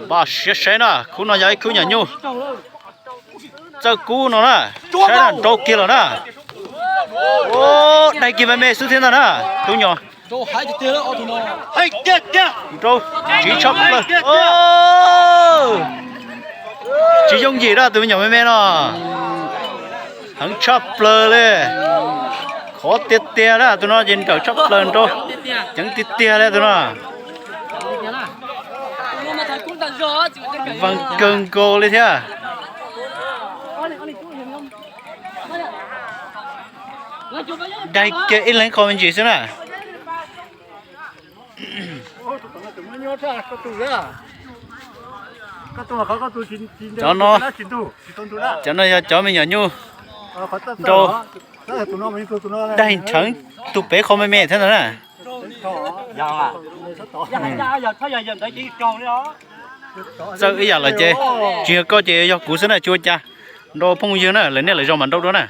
Npaj siab saib na, khub no yog ib khub nyuam nyuj txawj kub no na. Saib na, nrau kiag lawm na. Daig kiag me me xwb thiab ntag na. Tus nyuam nrau tsiv tshaj plaws. Tsis yooj yim na tus me nyuam me me no. Heev tshaj plaws li. Khov tiag tiag na tus no ces nrawm tshaj plaws nrau. Ceev tiag tiag li tus no. Vees kawg nkaus li thiab. Daig kiag ib leeg qho me ntsis xwb na. Cov no, cov no yog cov me nyuam nyuj nrau. Daig nrheev tus pem qho me me thiab ntag na. Txawj ib yam lawm ces tsis yog koj ces yog kuv xwb na, tsis ua cas. Nrau phooj ywg na, lawv niaj lawv zaus mas nrau dua na.